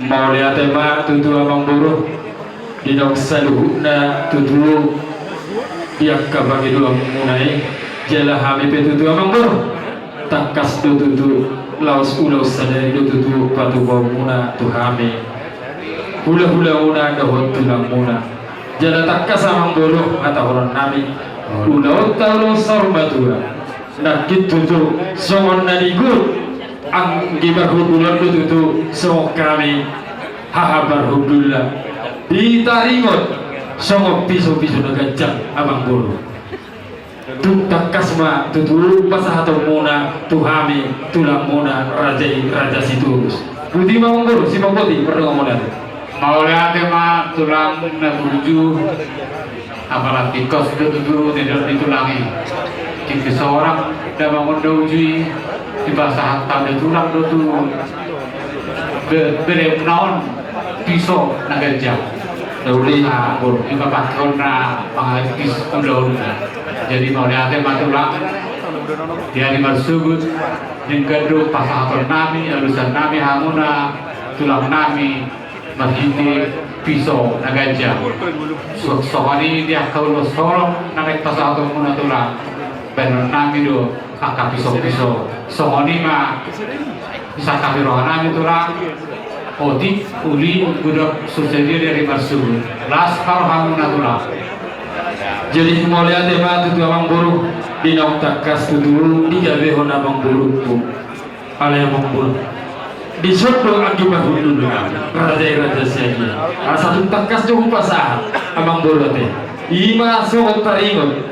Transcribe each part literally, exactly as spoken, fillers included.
Mauliate ma tutu amangboru, di naung saluhutna tutu di angka pangidoanmuna i, jala hami pe tutu amangboru, tangkas do tutu, laos ulaon sadari do tutu patupaonmuna tu hami, hulahulamuna dohot tulangmuna. Jala tangkas amangboru, hatahononnami, ulaonta ulaon saur matua. Nangkin tutu songon na nigot, anggi parhundulon do tutu songon hami haha parhundulna, ditaringot songon pisopiso na ganjang amangboru. Tung tangkas ma tutu pasahatonmuna tu hami tulangmuna raja i, Raja Sitorus. Boti ma amangboru, simboti, pardonganmuna. Mauliate ma tulang na burju. Apala tingkos do tutu didok ni tulang i. Tingki sorang da mangon da uju i, dipasahat tanda tulang do tu be-, beremna on piso na ganjang. Uli. Ah, dipapakkehon na pangapis ulaonna. Jadi mauliate ma tulang. Di ari marsogot, denggan do pasahatonnami, alusannami, hamuna tulangnami, marhite piso na ganjang. So-, songon i di angka ulos holong na naeng pasahatonmuna tulang, baenonnami do angka pisopiso. Songon i ma disangkapi rohanami tulang, otik, uli, godang, so sadia di ari marsogot. Las ma rohamuna tulang. Jadi mauliate ma tutu amangboru, di naung tangkas tutu digabehon amangboru tu. Alai amangboru, dison do anggi parhundulna, raja i Raja Siagian. Asa tung tangkas do hupasahat amangboru ate. I ma songon taringot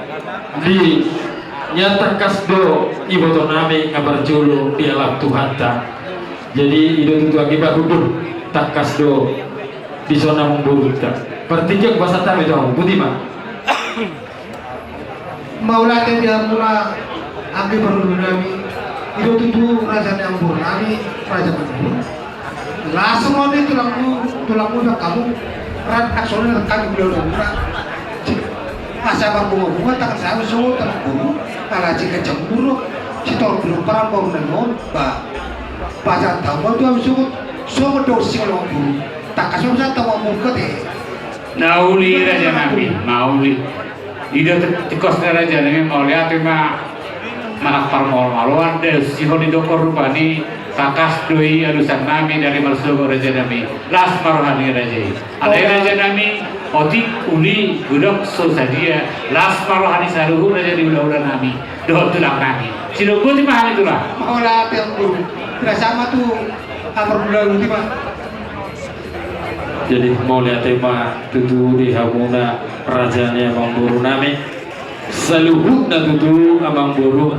di nian, tangkas do ibotonami nga parjolo dialap Tuhanta. Jadi i do tutu anggi parhundul, tangkas do dison amangborunta. Partingkian pasahat hami tu hamu, boti ma. Mauliate di hamuna anggi parhundulnami, i do tutu raja ni amangborunami, Raja Manurung. Las songon i tulangmu, tulangmu nang hamu, rap songon i nang hami hulahula. Asa marbungabunga tangan hami songon tulangmu, ala jika jambur, Sitorus, parang baru nang on, ba. Pasahat hamu tu hami songon, songon do singolongku. Tangkas ma pasahat hamu amangborungku ate. Na uli rajanami, mauli. I do tingkos ni rajanami, mauliate ma. Manang parmaolmaolan da sihol didok rupani, tangkas do i alusannami di ari marsogot rajanami. Las ma roha ni raja i. Alai rajanami, otik, uli, godang, so sadia, las ma roha ni saluhut raja ni hulahulanami dohot tulangnami. Sidok boti ma hami tulang. Mauliate amangboru. Ina sama tu amar bula boti ma. Jadi mauliate ma tutu di hamuna raja ni amangborunami. Saluhutna tutu amangboru,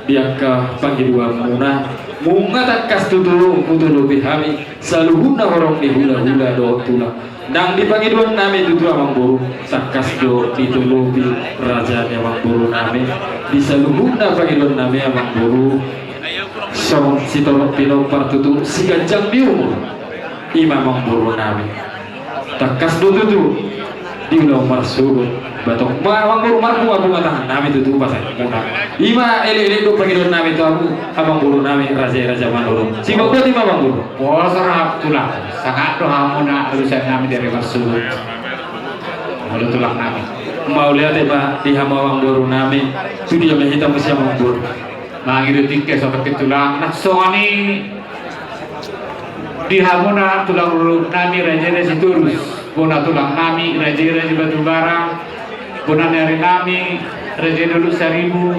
di angka pangidoanmuna, nunga tangkas tutu hutolopi hami saluhutna horong ni hulahula dohot tulang. Nang di pangidoannami tutu amangboru, tangkas do ditolopi raja ni amangborunami. Di saluhutna pangidoannami amangboru, songon sitorop pinompar tutu siganjang ni umur. I ma amangborunami. Tangkas do tutu di ulaon marsogot. Batong ma amangboru, marbungabunga tangannami tutu pasahatmuna. I ma elekelek do pangidoannami tu hamu amangborunami, raja i Raja Manurung. Sidok boti ma amangboru. Pos rap tulang, sahat do hamuna alusannami di ari marsogot. Molo tulangnami. Mauliate ma di hamu amangborunami. Tu dia ma hita muse amangboru. Mangido tingki so pake tulang, nang songon i di hamuna tulang lulunami raja i Raja Sitorus, bona tulangnami raja i Raja Batubara, bona ni arinami raja i Dolok Saribu,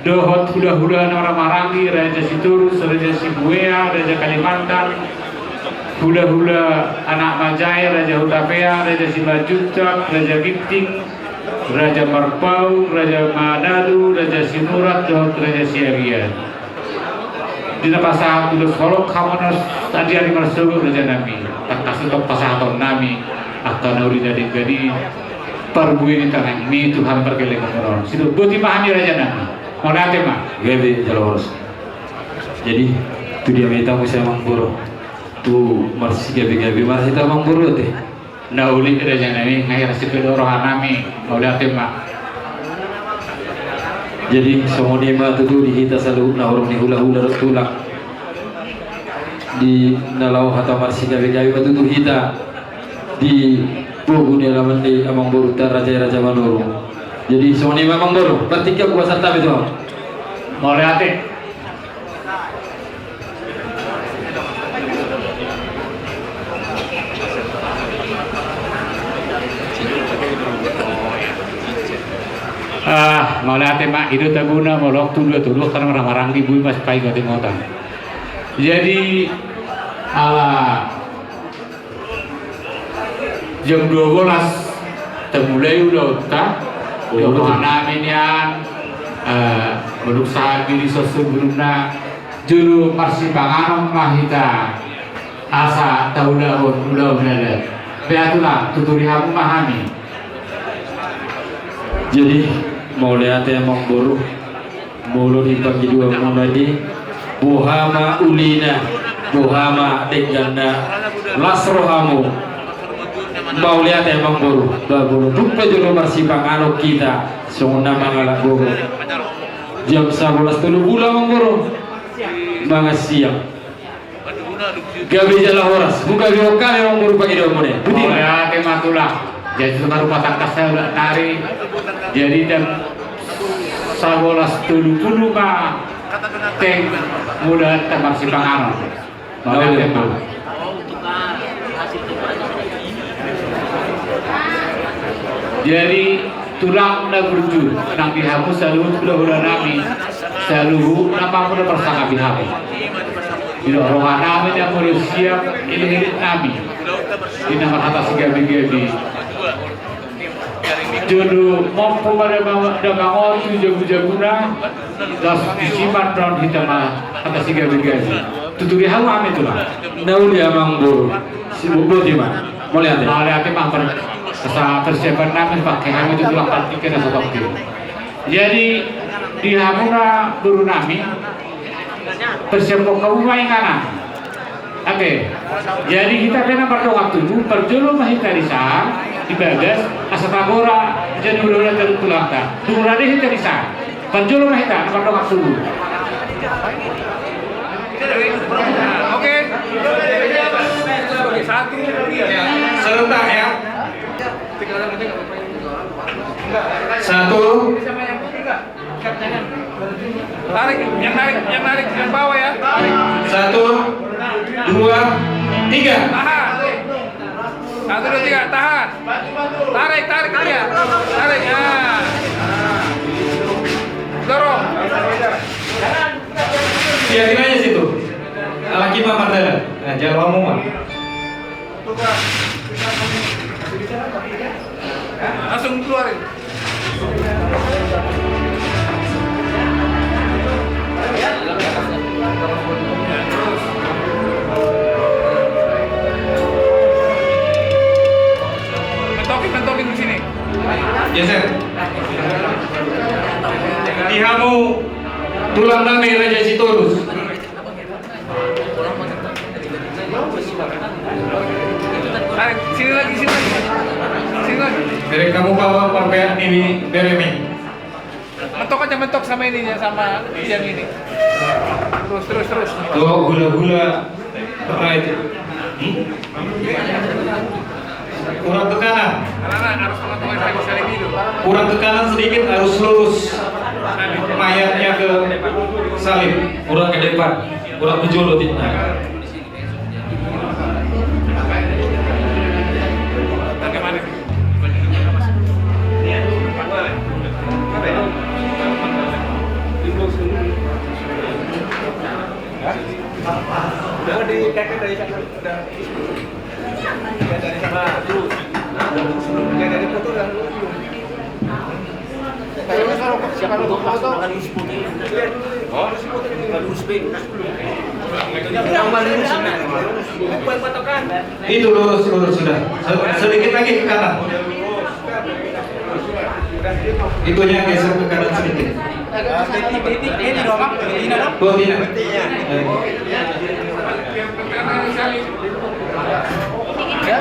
dohot hulahula na marhahamaranggi, Raja Sitorus, Raja Sibuea, Raja Kalimantan, hulahula anak Majae, Raja Hutapea, Raja Simanjuntak, Raja Ginting, Raja Marpaung, Raja Manalu, Raja Sinurat, dohot Raja Siarian. Di na pasahat ulos holong hamuna di ari marsogot rajanami, tangkas do tong pasahatonnami angka na uli na denggan i, parbue ni tangihonmi tu hami pargellengonmuna on. Sidok boti ma hami rajanami. Mauliate ma. Gabe jala horas. Jadi tu dia ma hita muse amangboru. Tu marsigabegabe ma hita amangboru ate. Na uli rajanami, nga hira sipedoro hanami, mauliate ma. Jadi songon i ma tutu di hita saluhutna horong ni hulahula dohot tulang. Di na laho hata marsigabe-gabe ma tutu hita di bogu ni alaman ni amangborunta Raja i Raja Manurung. Jadi songon i ma amangboru, bertiga gua santabi tu. Mauliate. Ah, mauliate ma, i do tabona, molo tu dua tolu, karena marhaha maranggi, boi ma sipaingot-ingotan. Jadi, ala jam dua belas tamulai ulaonta, oh, di roha nami nian, eh, molo sahat di son sebelumna, jolo marsipanganon ma hita, asa taulahon ulaon na da. Beha tulang, tuturi hamu ma hami. Jadi, mauliate amangboru. Molo di pangidoanmuna i, boha ma ulina, boha ma dengganna, las rohamu. Mauliate amangboru, ba molo tung pe jolo marsipanganon hita, songon na mangalap gogo. Jam sabolas tolu pulu amangboru. Mangan siang. Gabe jala horas, hugabe on hami amangboru pangidoanmuna i. Botima. Mauliate ma tulang. Jadi tu ma rumah tangga saya udah tari. Jadi jam sabolas tolu pulu ma teng mula ta marsipanganon. Mauliate ma. Jadi tulang na burju, nang di hamu saluhut hulahula nami, saluhut na mamuna marsangapi hamu. Di roha nami na molo siap, elit-elit nami. Di na marhata sigabe-gabe. Jolo mompo ma damang, damang on tu jabu-jabuna, laos disi ma annon hita marhata sigabe-gabe. Tuturi hamu hami tulang. Na uli amangboru. Botima. Mauliate. Mauliate ma, asa persiapan nami pake hami tu tulang partingkian na so tongkin. Jadi di hamuna boru nami, persiapkon hamu ma inganan. Oke. Jadi hita pe na mardongan tubu, parjolo ma hita di san, di bagas, asa tagora, jadi hulahula tarutulangta. Dung rade hita di san. Parjolo ma hita na mardongan tubu. Oke. Satu. Serentak ya. Satu. Tarik, yang narik, yang narik, yang bawa ya. Satu, dua, tiga. Tahan. Satu, dua, tiga, tahan. Tarik, tarik dia. Tarik, ya. Dorong. Biarin aja situ. Lagi Pak Mardalan. Nah, jangan ngomong, Pak. Langsung keluarin. Mentokin, mentokin di sini. Geser. Di hamu tulang nami Raja Sitorus. Tarik, sini lagi, sini lagi. Sini lagi. Bere hamu bawa pampean ini, bere mi. Mentok aja, mentok sama ininya, sama tiang ini. Terus, terus, terus. Tuh, hula-hula. Right. Hmm? Kurang tekanan. Kurang tekanan sedikit, harus lurus. Mayatnya ke salib. Kurang ke depan. Kurang ke jolo, Titna. Itu lurus, lurus sudah. Se-, sedikit lagi ke kanan. Itunya geser ke kanan sedikit. Ini dong, Bang. Ini dong. Tuh, tidak. Ya.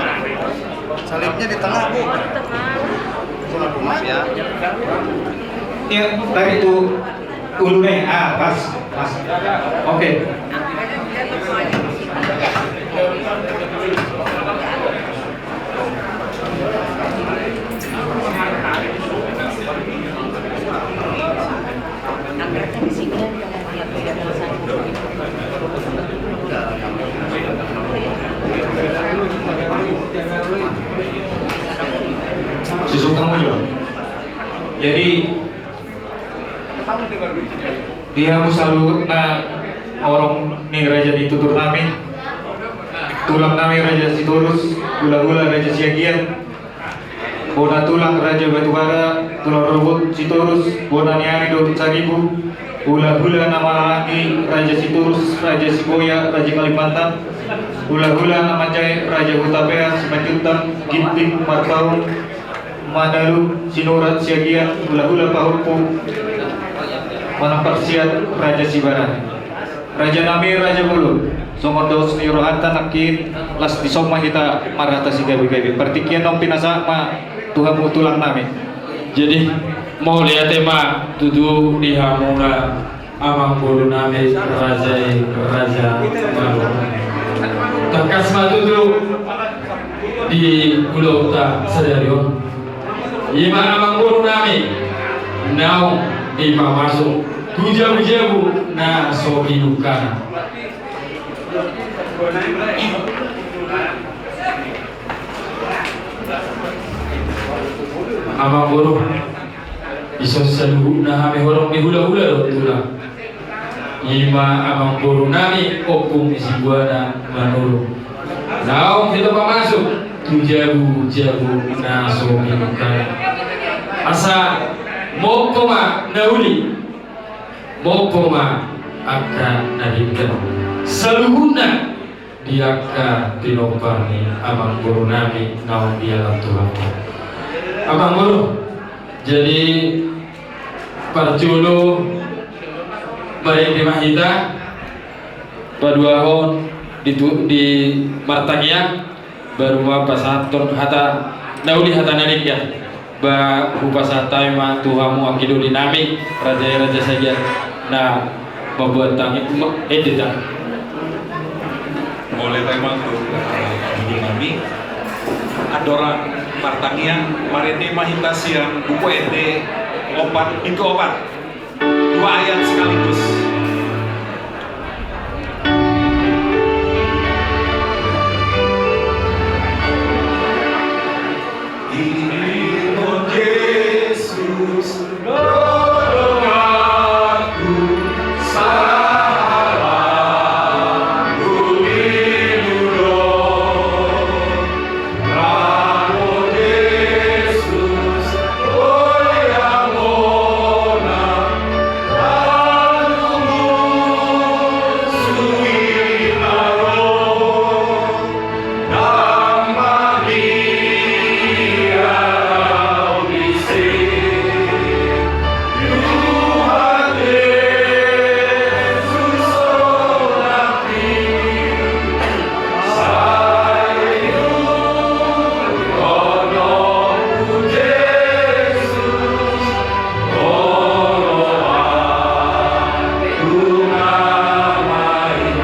Salibnya di tengah, Bu. Ya. Iya, tarik tuh. Ulu nih, ah, pas, pas. Oke. Jadi, di hamu saluhutna horong ni raja ni tutur nami, tulang nami Raja Sitorus, hulahula Raja Siagian, bona tulang Raja Batubara, tulang rorobot Sitorus, bona ni ari dohot saribu, hulahula na marhaha-maranggi Raja Sitorus, Raja Siboya, Raja Kalimantan, hulahula na manjae Raja Hutapea, Simanjuntak, Ginting, Marpaung, Manalu, Sinurat, Siagian, hulahula pahompu, manang parsiat Raja Sibarani. Raja nami, Raja Bolon, songon dos ni rohanta nangkin, las dison ma hita marhata sigabe-gabe. Partingkian on pinasahat ma tu hamu tulang nami. Jadi, mauliate ma tutu di hamuna amangboru nami, raja i, raja i. Tangkas ma tutu di ulaonta sadari on. I ma amangboru nami naung dipamasuk tu jabu-jabu na so pinungkana. Amangboru, dison saluhutna hami horong ni hulahula dohot tulang. I ma amangboru nami Ompung Sibuana Manurung naung hita pamasuk tu jabu-jabu na so pinungkana. Asa mompo ma na uli, mompo ma angka na denggan, saluhutna di angka pinompar ni amangboru nami naung dialap Tuhanta. Amangboru, jadi parjolo marende ma hita, paduahon di tu-, di martangiang, baru ma pasahathon hata na uli, hata na denggan. Ba hupasahat hami ma tu hamu anggi doli nami, raja i, raja Siagian, na mambuat tangiang, ma-, ende ta. Mauliate ma tu, eh, anggi nami. Andorang martangiang, marende ma hita sian Buku Ende opat, bindu opat. Dua ayat sekaligus. Ini Jesus, tolong aku, salah aku ini, Tuhan.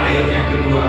Ayat yang kedua.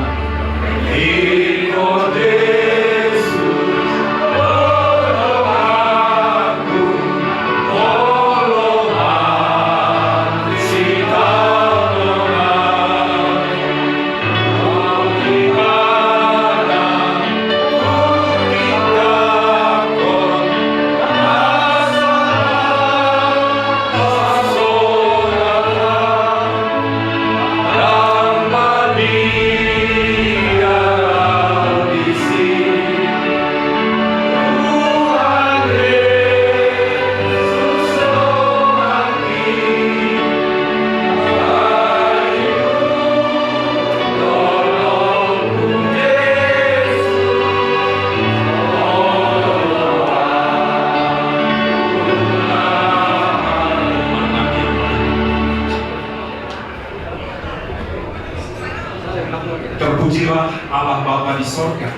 Terpujilah Allah Bapa di sorga,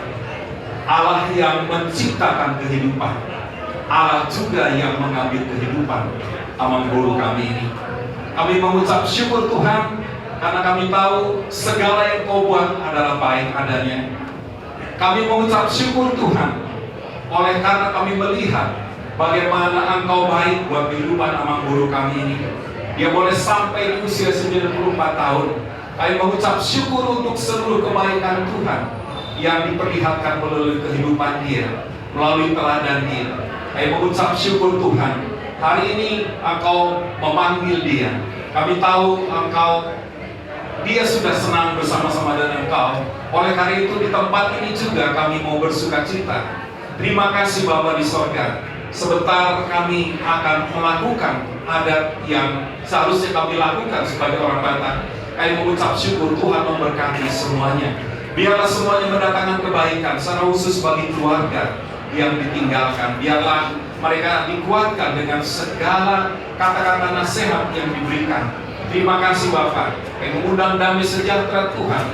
Allah yang menciptakan kehidupan, Allah juga yang mengambil kehidupan amangboru kami ini. Kami mengucap syukur, Tuhan, karena kami tahu segala yang Kau buat adalah baik adanya. Kami mengucap syukur, Tuhan, oleh karena kami melihat bagaimana Engkau baik buat kehidupan amangboru kami ini. Dia boleh sampai di usia sembilan puluh empat tahun. Kami mengucap syukur untuk seluruh kebaikan Tuhan yang diperlihatkan melalui kehidupan dia, melalui teladan dia. Kami mengucap syukur, Tuhan, Hari ini Engkau memanggil dia. Kami tahu Engkau, dia sudah senang bersama-sama dengan Engkau. Oleh karena itu, di tempat ini juga kami mau bersukacita. Terima kasih, Bapa di sorga. Sebentar kami akan melakukan adat yang seharusnya kami lakukan sebagai orang Batak. Kami mengucap syukur, Tuhan memberkati semuanya. Biarlah semuanya mendatangkan kebaikan, secara khusus bagi keluarga yang ditinggalkan. Biarlah mereka dikuatkan dengan segala kata-kata nasihat yang diberikan. Terima kasih, Bapa. Kami mengundang damai sejahtera Tuhan.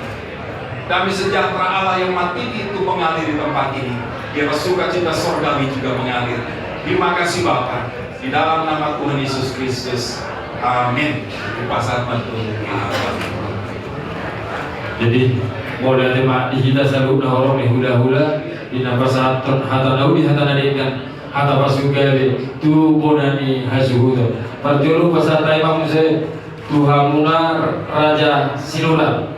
Damai sejahtera Allah yang maha tinggi itu mengalir di tempat ini. Biarlah sukacita sorgawi juga mengalir. Terima kasih, Bapa. Di dalam nama Tuhan Yesus Kristus. Amin. Hupasahat ma tu Tuhan. Jadi, mauliate ma di hita saluhutna horong ni hulahula, di na pasahathon hata na uli, hata na denggan, hata pasupasu tu bona ni hasuhuton. Parjolo pasahat hami ma muse tu hamuna Raja Sinular.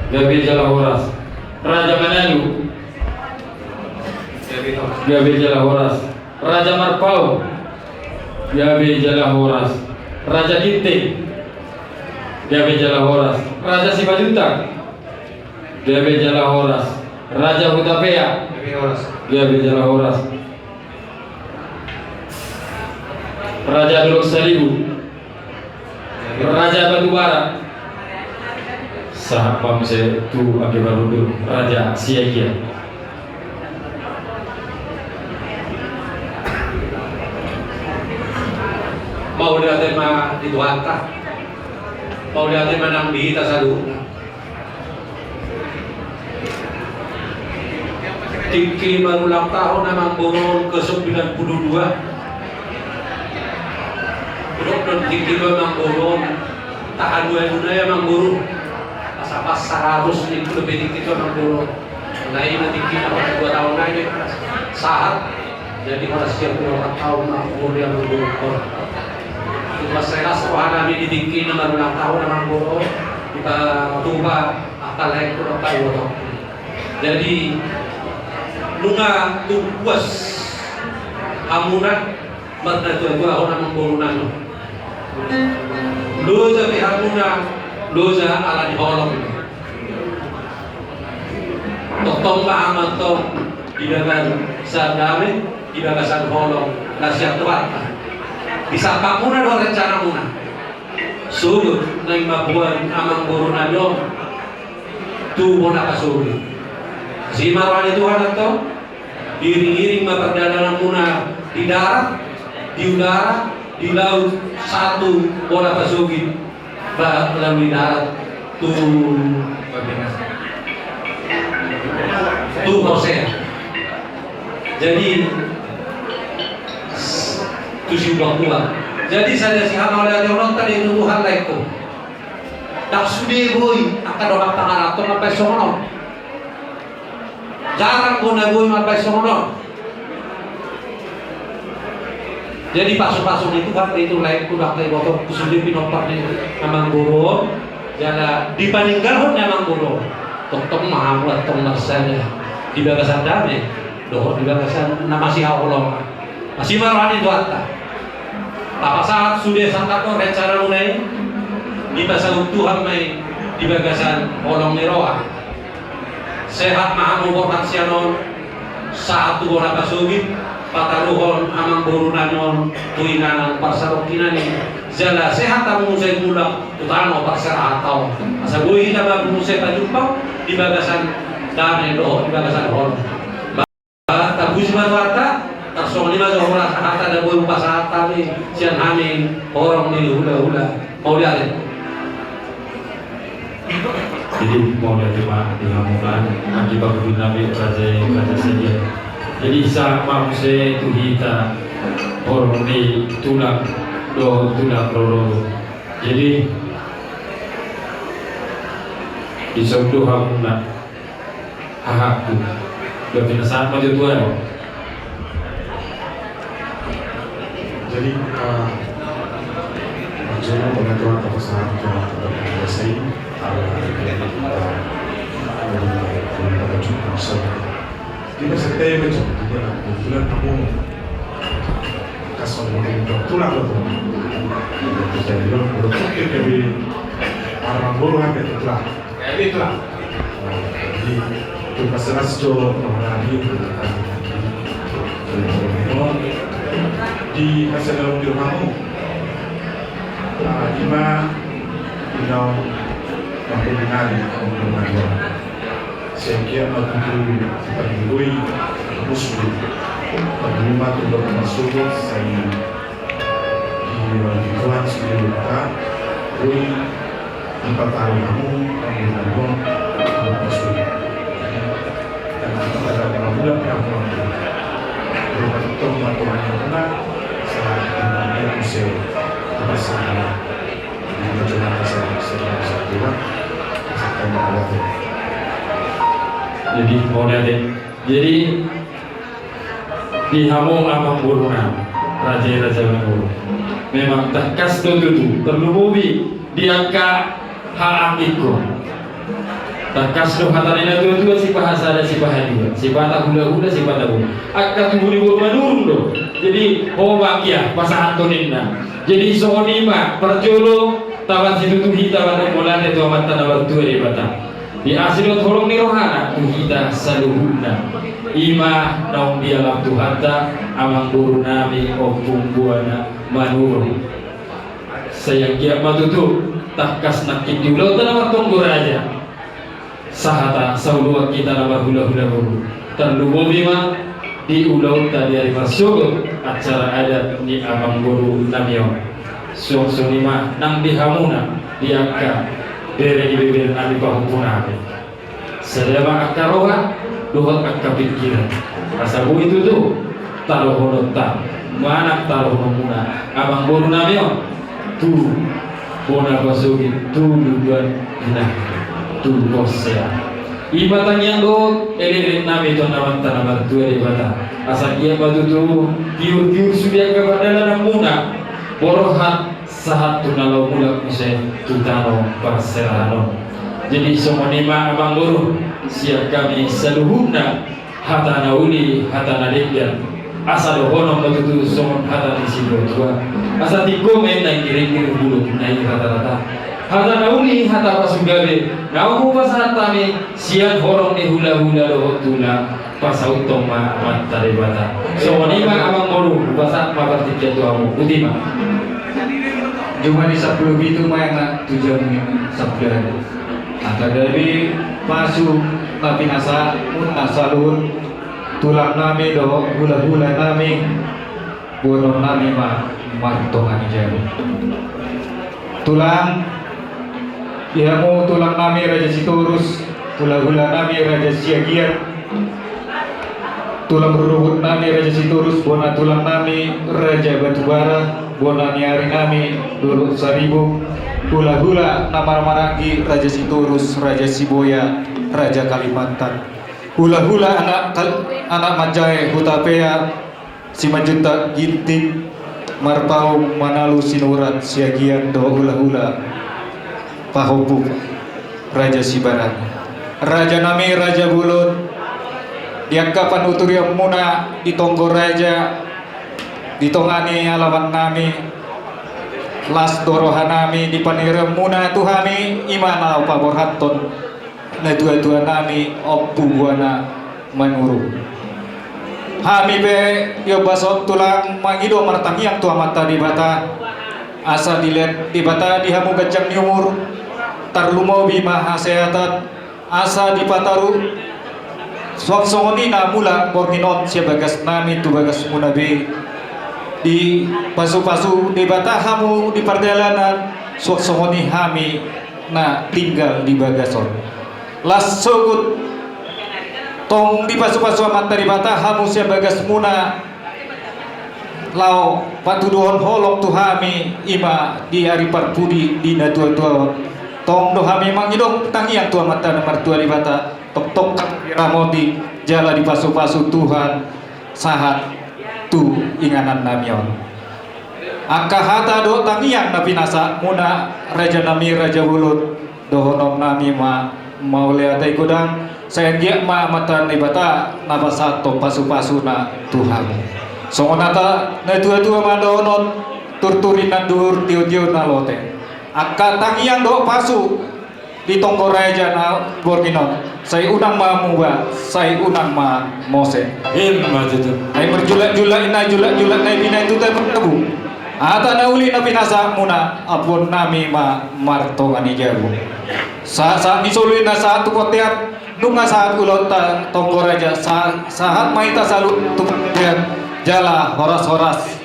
Gabe jala horas. Raja Manalu. Gabe jala horas. Raja Marpaung. Gabe jala horas. Raja Ginting. Gabe jala horas. Raja Simanjuntak. Gabe jala horas. Raja Hutapea. Gabe horas. Gabe jala horas. Raja Dolok Salibu. Raja Batubara. Sahat ma muse tu anggi parhundul, Raja Siagia. Mauliate ma di Tuhanta. Mauliate ma nang di hita saluhutna. Tingki marulang tahun amangboru on ke sembilan puluh dua. Didok do tingki do amangboru on. Tahan dua duna ya amangboru. Asa pas saratus tingki do pe tingki do amangboru on. Nai na tingki na dua tahun nai. Sahat. Jadi pada siap ulang tahun amangboru on. Itu pas selas rohana di tingki na marulang tahun amangboru on. Kita tuba. Apalagi kurang tahu apa. Jadi nunga tung puas hamuna marnatuatuahon amangboru nami. Loja pe hamuna, loja ala ni holong. Tongtong ma hamu antong di bagasan dame, di bagasan holong na sian Tuhanta. Disampang muna do rencanamuna. Suhut naeng mamboan amangboru nami on tu bona pasogit. Asi ma roha ni Tuhan antong, iring-iring ma pardalananmuna di darat, di udara, di laut, sahat tu bona pasogit, ba lalu di darat tu, tu porsea. Jadi tu siuba-uba. Jadi sada sihamauliateononta do i tu Tuhan laengku. Ndang sude boi angka dongan pangaranto mambaen songon on. Jarang do na boi mambaen songon on. Jadi pasupasu ni Tuhan do i tu laengku, ndang iboto sude pinompar ni amangboru on jala dipaninggalhon ni amangboru on. Tongtong ma hamu antong marsada di bagasan dame dohot di bagasan na masihaholongan. Asi ma roha ni Tuhanta. Tapasahat sude sangkap on rencanamuna i, dipasaut Tuhan ma i di bagasan holong ni roha. Sehat ma hamu borhat sian on, sahat tu bona pasogit, pataruhon amangboru nami on tu inganan parsadongkinan i, jala sehat hamu muse mulak tu tano parserahan on. Asa boi hita ma muse pajumpang di bagasan dame dohot di bagasan holong. Tapuji ma Tuhanta, tarsongon i ma jo horas hata na boi hupasahat hami sian hami horong ni hulahula. Mauliate. Jadi mauliate ma di hamu anggi parhundul nami raja, raja sadia. Jadi sahat ma muse tu hita horong ni tulang dohot tulang rorobot. Jadi dison do hamuna. Aha, gabe na sahat ma jo tu ahu. Jadi, eh, maksudnya pengajuan apa saat kita selesai, eh, kita, kita, kita, kita, kita, kita, kita, kita, kita, kita, Songon i do tulang do. Jadi do, do tungkil gabe amangboru hape tulang. Gabe tulang. Jadi, tu pasalas do, di hasadahon di rohamu. Ima, ina, mampu dinari, mampu dinari. Sai anggiat ma tutu taringgoi muslim. Taringgoi ma tutu marsogot sai di, di Tuhan sendiri maka boi dipataru hamu, hamu, hamu, hamu muslim. Karena kita ada dalam bulan yang hamu. Rumah itu, rumah Tuhan yang benar, salah satu yang muslim. Terima kasih. Jadi, mauliate. Jadi, di hamu amangboruna, raja i raja ni boru. Memang tangkas do tutu, tarlumobi di angka haanggikkon. Tangkas do hata ni natuatua, sipahasada, sipahadua, sipata hulahula, sipata boru. Angka tubu ni boru Manurung do. Jadi, ho ma anggia pasahathon ninna. Jadi, songon i ma, parjolo, taman situtu hita mandok mauliate tu Amanta na martua Debata. Di asi dohot holong ni rohana, tu hita saluhutna. Ima naung dialap Tuhanta, amangboru nami Ompung Buana Manurung. Sai anggiat ma tutu, tangkas nangkin di ulaonta na martonggo raja. Sahata, saoloan hita na marhulahula boru. Tarlumobi ma, di ulaonta di ari marsogot, acara adat ni amangboru nami on. Suang songon i ma, nang di hamuna, di angka, bere ni bebere nami pahompu nami. Sada ma angka roha, dohot angka pingkiran. Asa boi tutu, tadohononta, manang tadohononmuna, amangboru nami on, tu bona pasogit, tu luduan ina, tu porsea. Ima tangiang dohot, elekelek nami tu Amanta na martua Debata. Asa anggiat ma tutu, tiur-tiur sude angka pardalananmuna, borhat, sahat tu na laho mulak muse tu tano parserahan on. Jadi songon i ma amangboru, sian hami saluhutna, hata na uli, hata na denggan. Asa dohonon ma tutu songon hata ni situatua. Asa tingko ma inna inggiringgir, bulung na i ratarata. Hata na uli, hata pasugabe, naung hupasahat hami, sian horong ni hulahula dohot tulang. Pasauthon ma Amanta Debata. Songon i ma amangboru, hupasahat ma partingkian tu hamu. Botima. Jumadi sampulu pitu ma ena tu jam sampulu. Angka gabe pasu na pinasahatmuna saluhut, tulang nami dohot hulahula nami, boanon nami ma martonga ni jabu. Tulang, di hamu tulang nami Raja Sitorus, hulahula nami Raja Siagian, tulang ruruhut nami Raja Sitorus, bona tulang nami Raja Batubara, bona ni ari nami Dolok Saribu, hulahula na marhahamaranggi Raja Sitorus, Raja Siboya, Raja Kalimantan, hulahula anak Kal-, anak manjae Hutapea, Simanjuntak Ginting, Marpaung, Manalu, Sinurat, Siagian dohot hulahula pahompu Raja Sibarani. Raja nami, Raja Bolon, di angka panuturianmuna di tonggo raja, di tonga ni alaman nami, las do roha nami di panuturianmuna tu hami, ima na laho paborhathon natuatua nami Ompu Buana Manurung. Hami pe di ombas on tulang mangido martangiang tu Amanta Debata, asa dilehon Debata di hamu ganjang ni umur, tarlumobi ma hasehatan, asa dipataru suang songon i na mulak borngin on sian bagas nami tu bagasmuna be. Dipasupasu Debata hamu di pardalanan, suang songon i hami na tinggal di bagas on. Las sogot, tong dipasupasu Amanta Debata hamu sian bagasmuna, laho patuduhon holong tu hami, ima di ari parpudi di natuatua on. Tong do hami mangido tangiang tu Amanta na martua Debata, tongtong ramoti jala dipasupasu Tuhan sahat tu inganan nami on. Angka hata dohot tangiang na pinasahatmuna, raja nami Raja Bolon, dohonon nami ma mauliate godang, sai anggiat ma Amanta Debata na pasahathon pasupasuna tu hamu. Songon hata natuatua ma dohonon, turturi na duhur, tiotio na lote. Angka tangiang dohot pasu di tonggo raja na borngin on, sai unang ma muba, sai unang ma mose. Ima tutu. Ai marjulakjulak, na julakjulak na i pinaintuta martabu. Hata na uli na pinasahatmuna, ampuonnami ma martonga ni jabu. Sahat, sahat ni solu i na sahat tu bontean, nunga sahat ulaonta tonggo raja, sa-, sahat ma hita saluhut tu bontean, jala horas-horas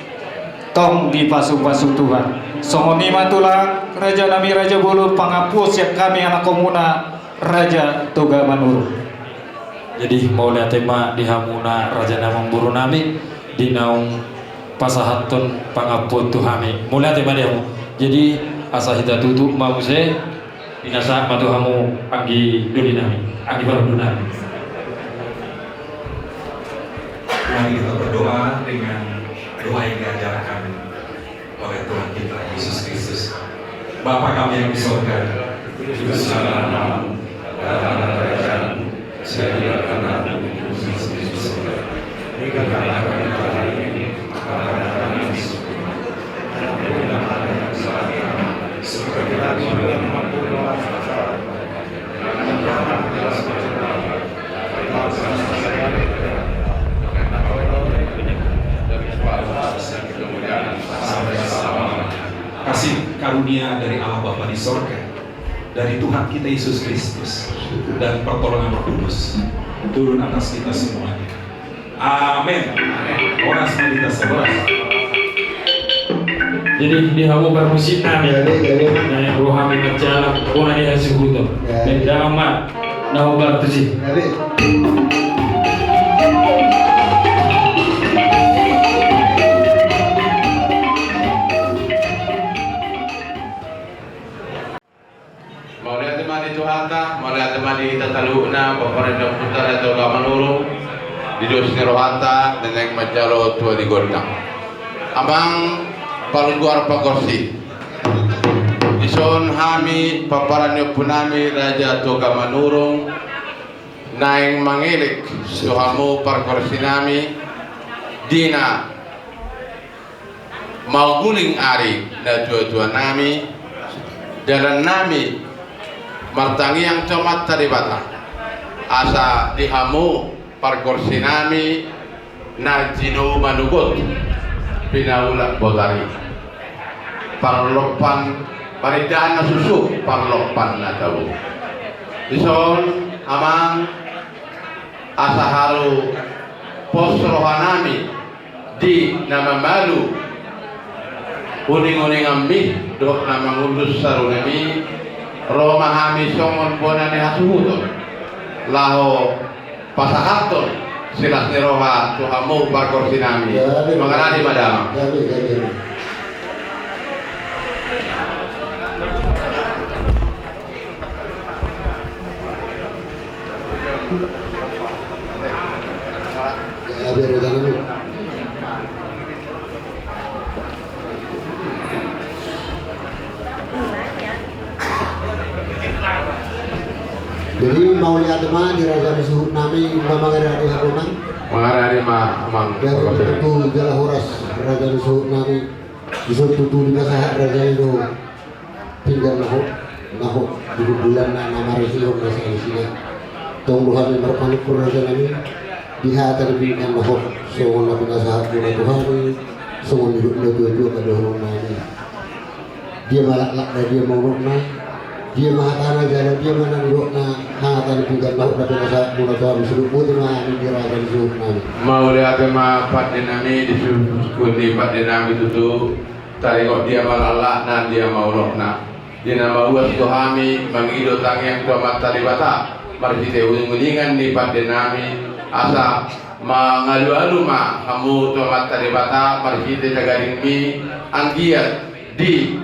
tong dipasupasu Tuhan. Songon i ma tulang, rajanami raja bolon, pangampuon sian hami anakhonmuna Raja Toga Manurung. Jadi mauliate ma di hamuna raja ni amangborunami, di naung pasahathon pangampuon tu hami. Mauliate ma di hamu. Jadi asa hita tutup ma muse, pinasahat ma tu hamu anggi dolinami, anggi parhundulnami. Mari kita berdoa dengan doa yang diajarkan oleh Tuhan kita Yesus Kristus. Bapa kami yang di sorga, dikuduskanlah namamu, datanglah kerajaanmu, jadilah kehendakmu di bumi seperti di sorga. Berikanlah kami pada hari ini makan kami yang secukupnya. Dan ampunilah kami kesalahan kami, seperti kami juga mengampuni orang yang salah. Kasih karunia dari Allah Bapa di sorga, dari Tuhan kita Yesus Kristus, dan pertolongan Roh Kudus turun atas kita semuanya. Amin. Horas ma di hita saluhut. Jadi di hamu parmusiknami, na rohami manjalang bona ni hasuhuton. Baen damang ma na hombar tusi. Mauliate ma di Tuhanta, mauliate ma di hita saluhutna, pomparan ni ompunta Raja Toga Manurung, di dos ni rohanta na naeng manjalo tua di gondang. Amang Palungguar Pangkorsi, dison hami pomparan ni ompunami Raja Toga Manurung naeng mangelek tu hamu parkorsinami, di na mangguling ari natuatuanami, dalannami martangiang tu Amanta Debata, asa di hamu parkorsinami na jinou manogot pinaulak botari, parlompan parindahan na suksuk, parlompan na tabo. Dison amang, asa haru pos rohanami di na mamalu uninguninganmi dohot na mangundus sarunami, ro ma hami songon bona ni hasuhuton laho pasahathon silas ni roha tu hamu parkorsinami. Mangaradi ma damang. Jadi mauliate ma di raja ni suhutnami, mangaradi hamu amang. Mangaradi ma amang. Jadi tutu jala horas raja ni suhutnami. Dison tutu dipasahat raja i do pinggan na hot, na hot di bulan na, na marisi on na sahali sina. Tong do hami marpanungkun rajanami di hata ni pinggan na hot, songon na pinasahatmuna tu hami, songon nidok ni natuatua ma dohononnami. Dia ma laklakna, dia ma unokna, dia ma hatana jala dia ma na nidokna, hata ni pinggan na hot na pinasahatmuna tu hami, songon i ma hami di raja ni suhutnami. Mauliate ma pandenami, di suhut ni pandenami tutu. Taringot dia ma laklakna, dia ma unokna. Di na mauas tu hami mangido tangiang tu Amanta Debata marhite uninguningan ni pandenami, asa mangalualu ma hamu tu Amanta Debata marhite tagadingmi, anggiat di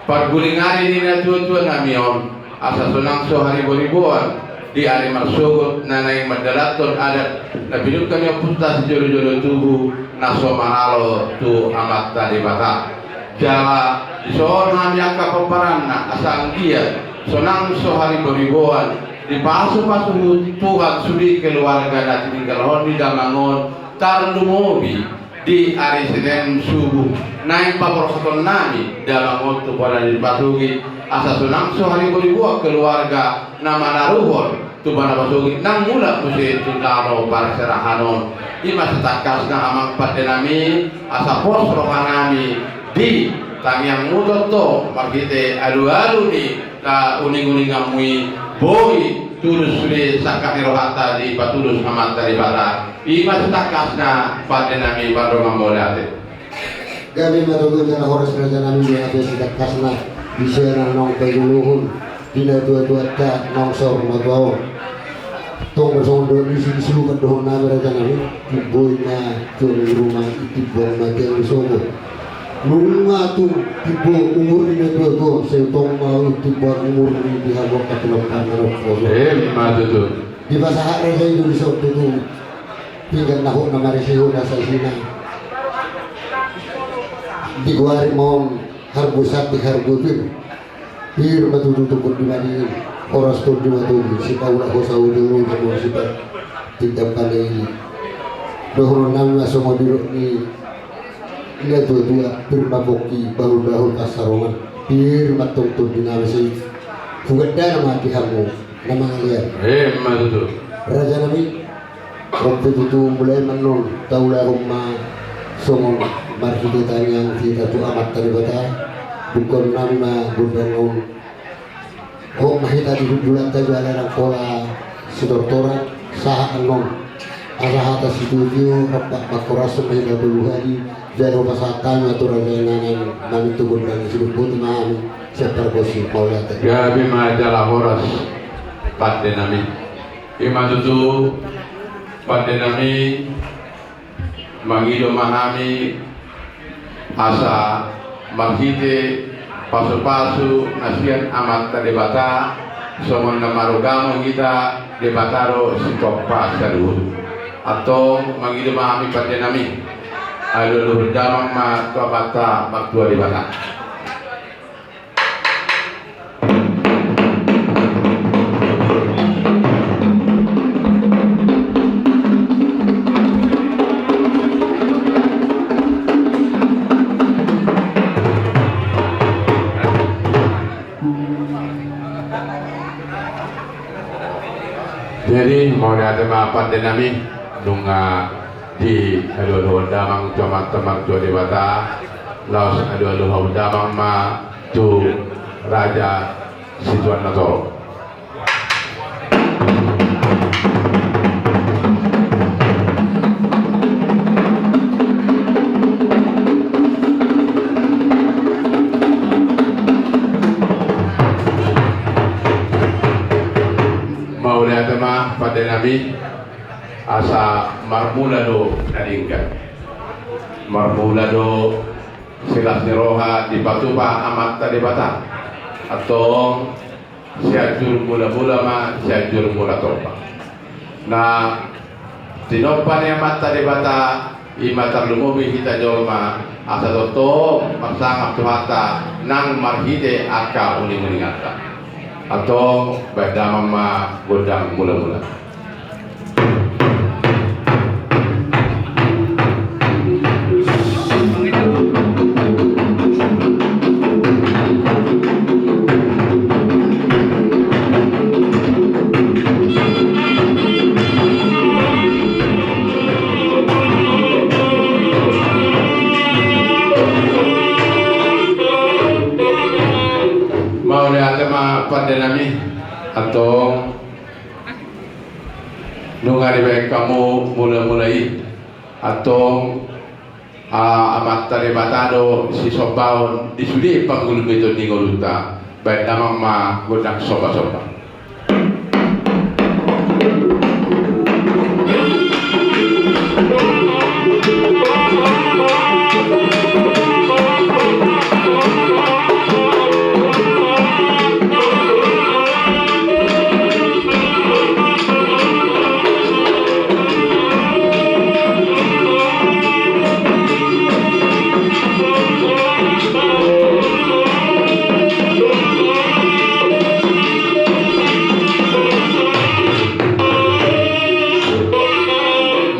parguling ari ni natuatuanami on, asa sonang so hariboriboan di ari marsogot na naeng mandalanhon adat na pinungka ni ompunta sijolojolo tubu na so manalo tu Amanta Debata. Jala dison hami angka pomparanna asa anggiat sonang so hariboriboan dipasupasu Tuhan sude keluarga na tininggalhon ni damang on, tarlumobi di ari Senen subuh naeng paborhaton nami damang on tu poda ni Pasogit, asa sonang so haribo diboan keluarga na manaruhon tu poda ni Pasogit nang mulak muse tu tano parserahan on. I ma sitangkasna amang pande nami, asa pos roha nami di tangiangmu tongtong marhite alualu ni na uninguninganmu i, boi tulus sude sangkap ni rohanta dipatulus Amanta Debata. I ma sitangkasna pande nami, pardongan mauliate. Gabe ma tutu jala horas raja nami, di hape sitangkasna di sian na naung pailuluhon di natuatuanta naung saur matua on. Tong do songon dohot ni si, di silupan dohot nami raja nami, timbo i na tuan ni ruma, timbo ma tiang ni sopo. Nunga tung timbo umur ni natuatua on, sai tong ma timbo umur ni di hamu angka pinompar na ro. Emma tutu. Dipasahat raja i do dison tutu pinggan na hot na marisihon asa isina digoari ma on hargo sati hargo pir. Pir ma tutu tungkot di madingin, horas tondi ma tondi, sipaulak hosa ujung ujung, sipatindak panaili. Dohonon nami ma songon didok ni natuatua, pir ma pongki, bahulbahul pansamotan. Pir ma tong tondi nami, sai hugandana ma di hamu na mangalean. Emma tutu. Raja nami, ro pe tutu mulai ma annon taulahon ma songon marhite tangiang hita tu Amanta Debata. Dungkon nami ma gondang on. Hot ma hita di hundulanta jala nang pola sitortoran sahat annon. Asa hata sitio-tio rap ma pangkorashon ma hita tolu hali. Jala hupasahat hami ma tu raja i na naeng mamintu gondang i, sidung boti ma hami sian pargonsi, mauliate. Gabe ma jala horas pande nami. I ma tutu pande nami, mangido ma hami asa marhite pasupasu na sian Amanta Debata, songon na marugamo hita, Debata do sitompa saluhut. Antong mangido ma hami pande nami, alualuhon damang ma tu Amanta Martua Debata. Jadi mauliate ma pande nami, nunga dialualuhon damang tu Amanta Martua Debata, laos alualuhon damang ma tu raja situan na torop. Mauliate ma pande nami. Asa marmula do na denggan, marmula do silas ni roha dipatupa Amanta Debata. Antong Sianjur mulamula ma, Sianjur mula tompa. Na tinompa ni Amanta Debata, i ma tarlumobi hita jolma, asa tongtong marsangap Tuhanta nang marhite angka uninguni-uninganta. Antong baen damang ma gondang mulamula. Mauliate ma pande nami, antong nunga dibaen hamu mulamula i, antong, a, Amanta Debata do sisombaon di sude panggulmiton ni ngolunta, baen damang ma gondang sombasomba.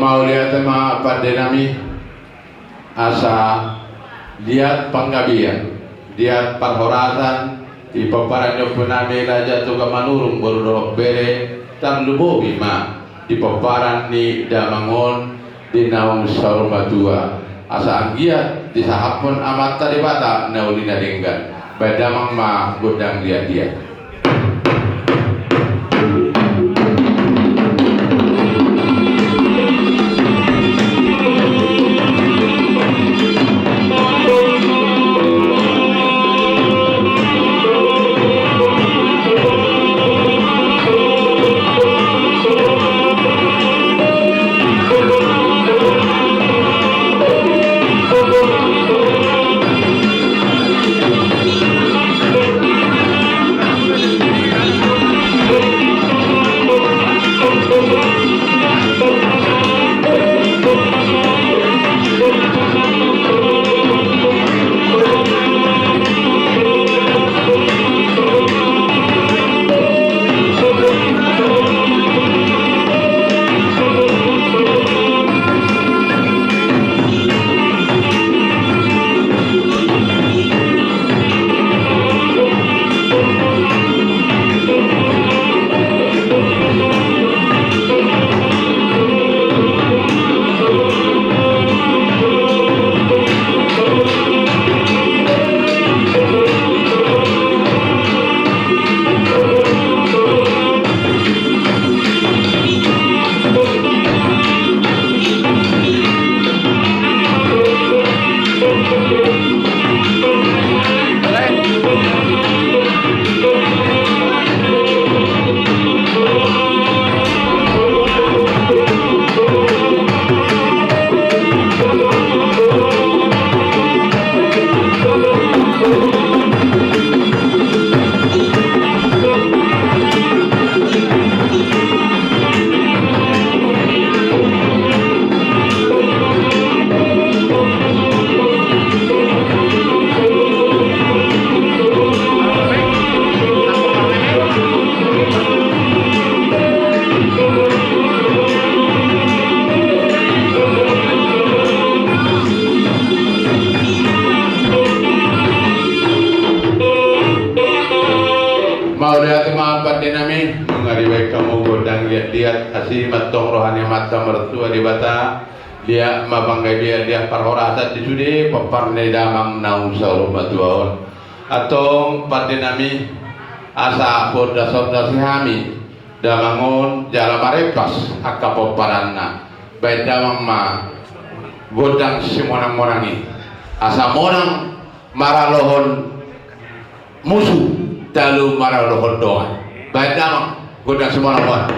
Mauliate ma pande nami. Asa liat panggabean, liat parhorasan di pomparan ni ompunami Raja Toga Manurung, boru dohot bere, tarlumobi ma di pomparan ni damang on di naung saur matua. Asa anggiat disahaphon Amanta Debata na uli na denggan. Baen damang ma gondang liat-liat. Mauliate ma pande nami, nunga dibaen hamu gondang liat-liat, asi ma antong roha ni Amanta Martua Debata. Liat ma panggabean, liat parhorasan di sude pomparan ni damang naung saur matua on. Antong pande nami, asa marondasondasi hami damang on jala marempas angka pomparanna. Baen damang ma gondang simonangmonang i, asa monang maralohon musu, talu maralohon dongan. Baen damang gondang simonangmonang.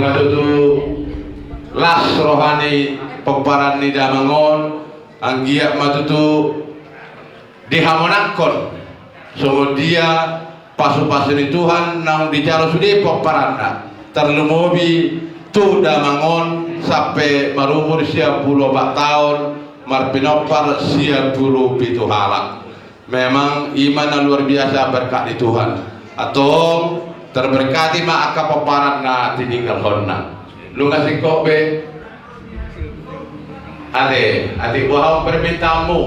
Ma tutu las roha ni pomparan ni damang on, anggiat ma tutu dihamonangkon songon dia pasupasu ni Tuhan naung dijalo sude pomparanna, tarlumobi tu damang on sampe marumur sia pulu opat taon, marpinompar sia pulu pitu halak. Memang i ma na luar biasa berkat ni Tuhan. Antong, terberkati ma angka pomparan na tininggalhonna. Nunga singkop be. Ate, ate, boha on permintaanmu?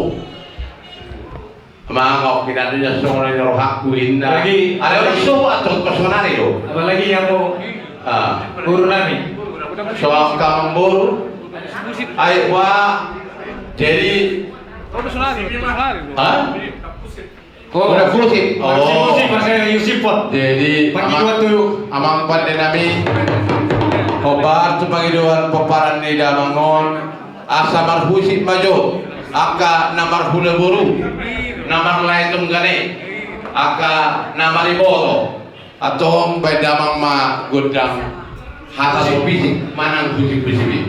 Mangok, kinandunya songon i rohangku inna. Lagi. Ada orang sobo atau kosonari lo. Apalagi yang mau Ah. Guru nami. Soal kamu boru. Ai wa. Jadi. Hah? Oh. Udah pusing. Oh. Pusing, pusing, pas saya Yusuf, Pak. Jadi, Pak amang, Iwan dulu. Amang pande nami. Hombar tu pangidoan pomparan ni damang on. Asa marhusip ma jo angka na marhula boru, na marlae tunggane, angka na mariboto. Antong baen damang ma gondang hata so pisik manang husip-husip i.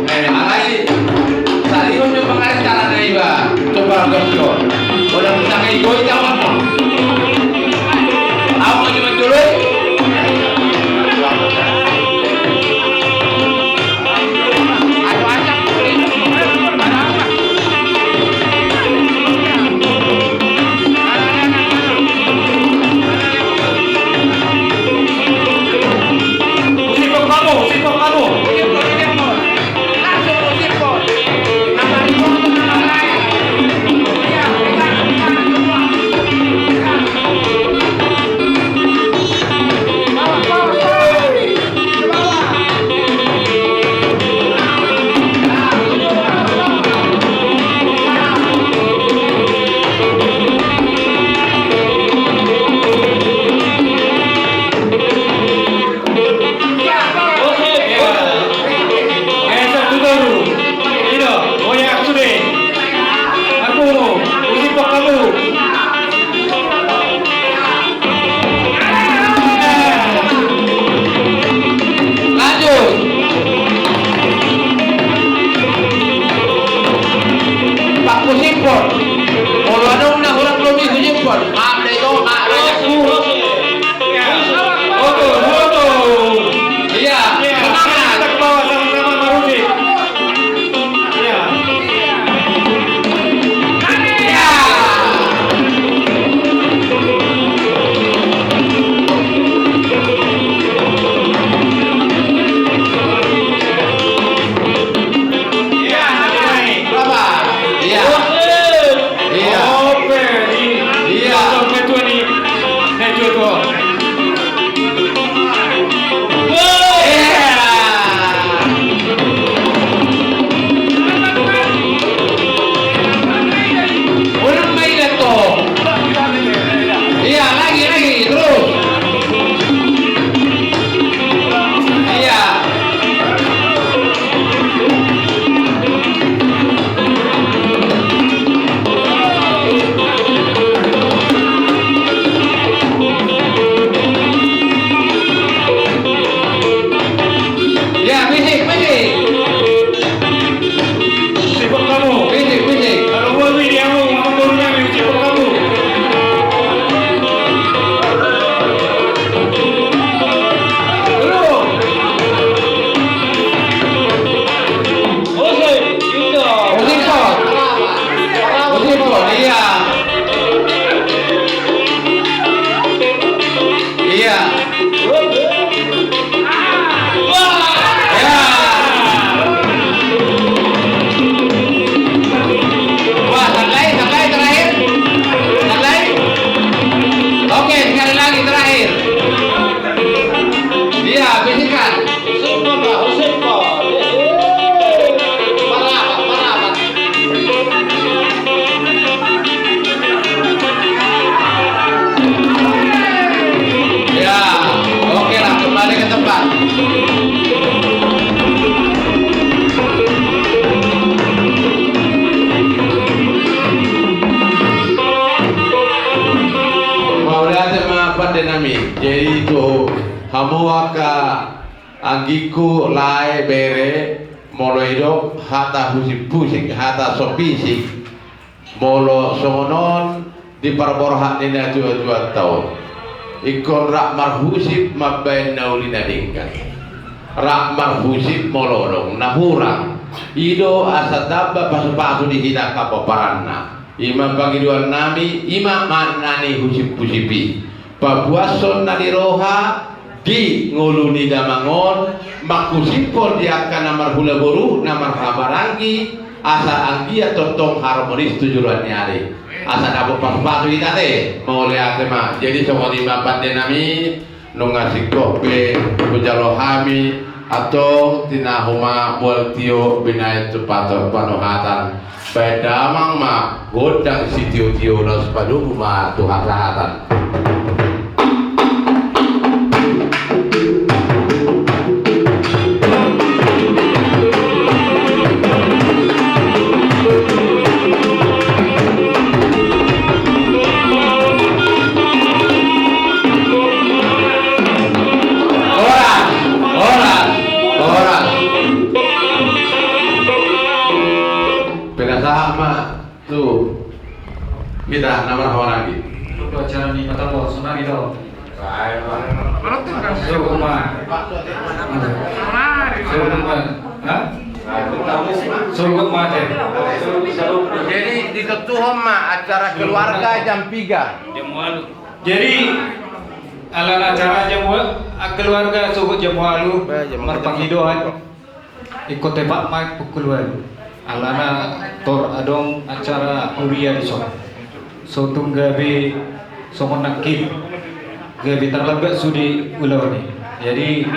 Eh, alai salihon jo pangari tangan na iba. Coba gosio. Udah bisa kayak gue jawab. Au ma jo mandoloi. Hamu angka anggingku, lae, bere, molo didok hata husip-husip, hata so pisik, molo songon on di parborhat ni natuatuanta on, ingkon rap marhusip mambahen na uli na denggan. Rap marhusip molo adong na hurang. I do asa tamba pasupasu di hita angka pomparanna. I ma pangidoannami, i ma makna ni husip-husip i. Papuashon na di roha di ngolu ni damang on, manghusiphon di angka na marhula boru, na marhahamaranggi, asa anggiat tongtong harmonis tu joloan ni ari. Asa dapot pasupasu hita ate, mauliate ma. Jadi songon i ma pandenami, nunga singkop be hujalo hami, antong tinahu ma mual tio binahen tu pator panuhatan. Bahen damang ma gondang sitiotio, laos padomu ma tu hasahatan. Horas, horas, horas. Pinasahat ma tu hita na marhahamaranggi. Acara ni mata bos, sonari do. Sogot ma. Sogot ma. Ha? Sogot ma te. Jadi ditontuhon ma acara keluarga jam piga. Jam ualu. Jadi alana acara jam ualu, keluarga sogot jam ualu. Marpangidoan. Ingkon tepat ma pukul ualu. Alana tor adong acara huria dison. So tung gabe songon nangkin. Gabe tarlambat sude ulaon i. Jadi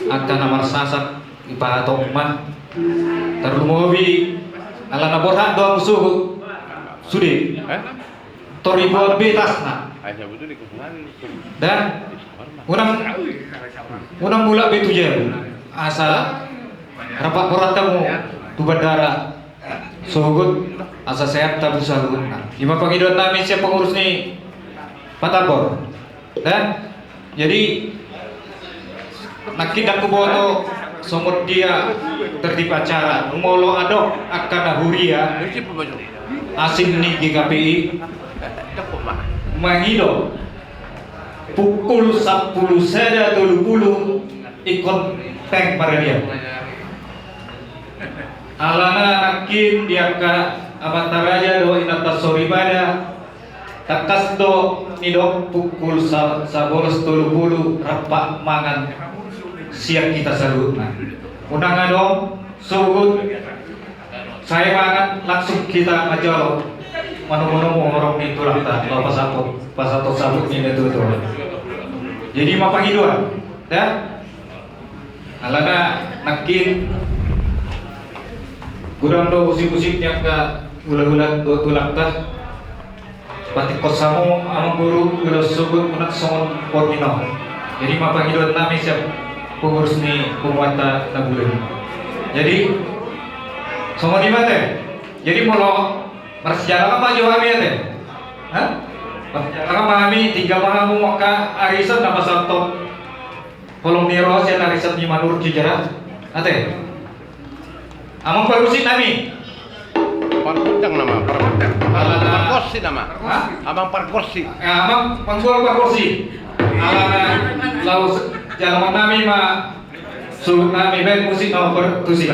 angka na marsasak dipahatop ma. Tarlumobi alana borhat do hamu sogot sude. Tor diboan be tasna. Dan unang, unang mulak be tu jabu. Asa rap ma borhat hamu tu bandara sogot, asa sehat hamu saluhutna. I ma pangidoannami sian pengurus ni Patambor. Dan jadi nangkin ndang huboto songon dia tertib acara. Molo adong angka na huria asing ni G K P I mangido pukul sampulu sada tolu pulu ingkon teng maradian. Alana nangkin di angka amanta raja dohot inanta soripada, tangkas do nidok pukul sa-, sabolas tolu pulu rap mangan sian hita saluhutna. Unang adong sogot, sai mangan, langsung hita manjalo manomunomu horong ni tulangta, laho pasahat, pasahathon sabut ni natuatua. Jadi i ma pangidoan, da? Alana nangkin godang do husip-husip ni angka hulahula dohot tulangta. Patikkos hamu amangboru, ulos sogot unang songon portinon. Jadi i ma pangidoannami sian pengurus ni punguanta na bulung. Jadi songon i ma te. Jadi molo marsijalangan ma jo hami ate. Ha? Marsijalangan ma hami, tinggal ma hamu angka arisan na pasahathon holong ni roha sian arisan ni Manurung Cijerah. Ate. Amang pargonsi nami. Pargonsi nama, pargonsi. Alana. Pargonsi nama. Ha? Amang pargonsi. Ya, amang panggual pargonsi. Alana laos jaloon nami ma suhut nami, baen musik na bertusi.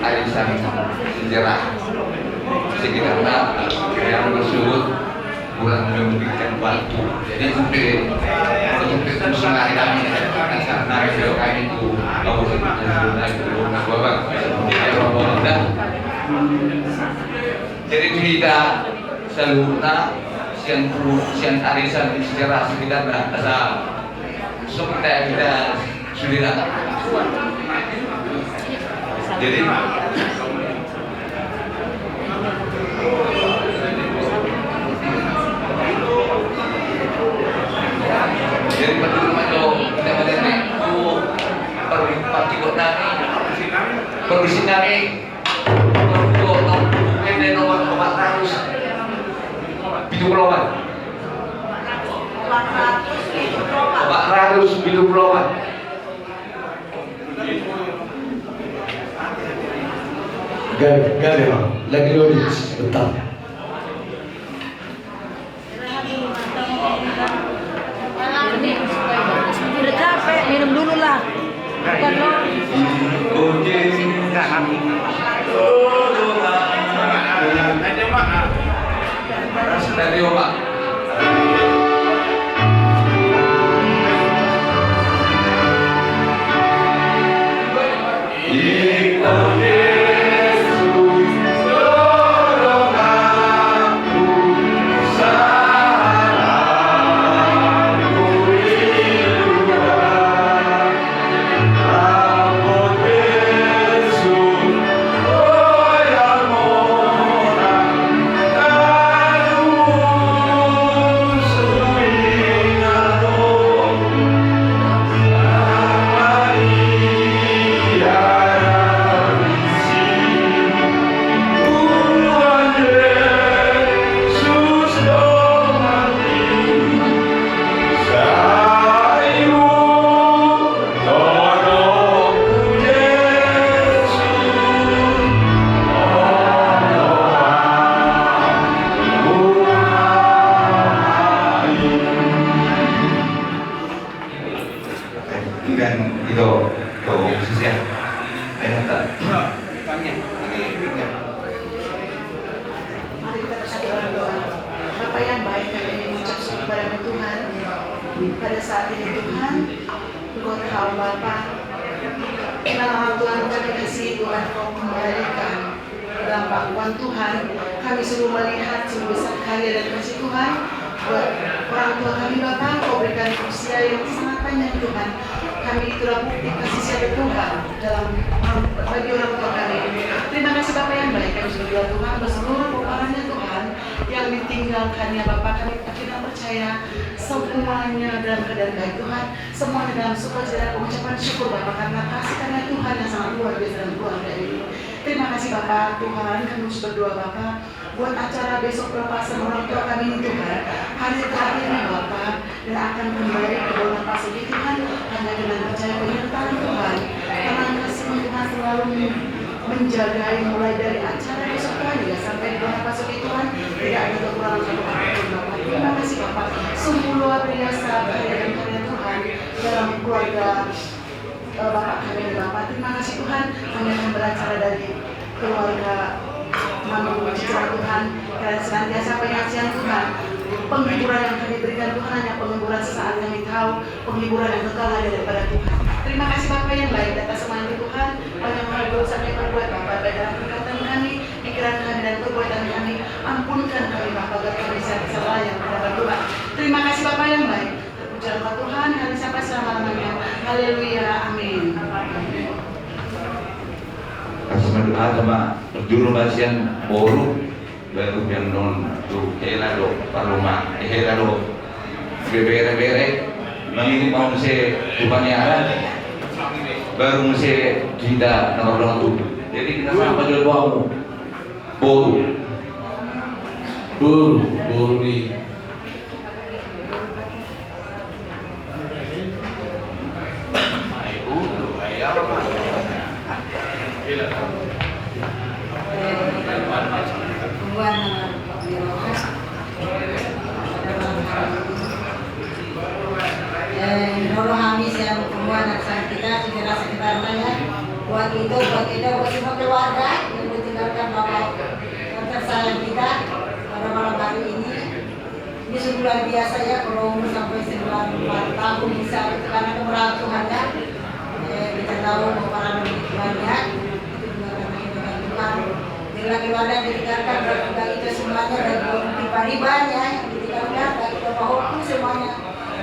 Arisan sejarah sekitarna yang bersuhut kurang menunjukkan waktu. Jadi sampai untuk itu sengaja kami karena itu bagus itu. Jadi kita saluhutna sian sian arisan sejarah sekitarna asa Sudah kita sudah datang. Jadi, jadi betul betul kita melihat nih, oh, perlu pakai buat nani, perlu sinari. Ini nomor empat ratus pitu puluh delapan. Empat ratus pitu puluh delapan. Gabe, gabe, Bang. Lagi loading sebentar. Udah capek, minum dulu lah. Bukan lo. Dan itu tuh sisi ya. Ayo, tak. Mari kita bersatu berdoa. Bapa yang baik, kami mengucap syukur kepada Tuhan pada saat ini, Tuhan. Engkau tahu, Bapa, di mana Tuhan kami kasih, Tuhan, Engkau kembalikan dalam pengakuan, Tuhan. Kami sungguh melihat sungguh besar karya dan kasih Tuhan buat orang tua kami, Bapa. Engkau berikan usia yang sangat panjang, Tuhan. Kami itulah bukti kasih sayang Tuhan dalam bagi orang tua kami. Terima kasih, Bapa yang baik. Kami sudah berdoa, Tuhan, buat seluruh perannya, Tuhan, yang ditinggalkannya, Bapa. Kami akhirnya percaya semuanya dalam keadaan baik, Tuhan. Semuanya dalam sukacita, pengucapan syukur, Bapa, karena kasih karunia Tuhan yang sangat luar biasa dalam keluarga ini. Terima kasih, Bapa. Tuhan, kami berdoa, Bapa, buat acara besok pelepasan orang tua kami ini, Tuhan. Hari terakhirnya, Bapa, dan akan kembali ke Bonapasuki, Tuhan. Hanya dengan percaya penyertaan Tuhan, tangan kasih Tuhan selalu menjagai, mulai dari acara besok, Tuhan, hingga sampai di Bonapasuki, Tuhan. Tidak ada kekurangan satu apapun, Bapa. Terima kasih, Bapa. Sungguh luar biasa karya dan karya Tuhan dalam keluarga, eh, Bapak kami ini, Bapak. Terima kasih, Tuhan. Kami akan beracara dari keluarga Mama Citra, Tuhan. Kiranya senantiasa penyaksian, Tuhan, penghiburan yang kami berikan, Tuhan, hanya penghiburan sesaat, kami tahu penghiburan yang kekal hanya daripada Tuhan. Terima kasih, Bapa yang baik, atas semuanya, Tuhan. Banyak hal dosa kami perbuat, Bapa, baik dalam perkataan kami, pikiran kami, dan perbuatan kami. Ampunkan kami, Bapa, agar kami bisa, bisa layak di hadapan Tuhan. Terima kasih, Bapa yang baik. Terpujilah Engkau, Tuhan, hari sampai selama-lamanya. Haleluya. Amin. Kasih madu atama, juru basian boru, baru yang non tu hela do, parluma, eh, hela do, bebere-bere, mangirim mau muse tu panyaran, baru muse kita nomor dua tu. Jadi kita sama jual bamu. Boru. Boru, boru ni. Eh, ro do hami sian punguan Anak Sangkita, di Desa Sekitarna, ya. Buat itu, buat itu, buat semua keluarga yang ditinggalkan Bapak yang tersayang kita pada malam hari ini. Ini sungguh luar biasa ya, kalau umur sampai sembilan puluh empat tahun bisa, itu karena kemurahan Tuhan ya. Eh, kita tahu bahwa para begitu banyak, itu juga karena kehendak Tuhan. Bila keluarga ditinggalkan, berarti itu semuanya dari pribadinya yang ditinggalkan, dari Bapak Hoku semuanya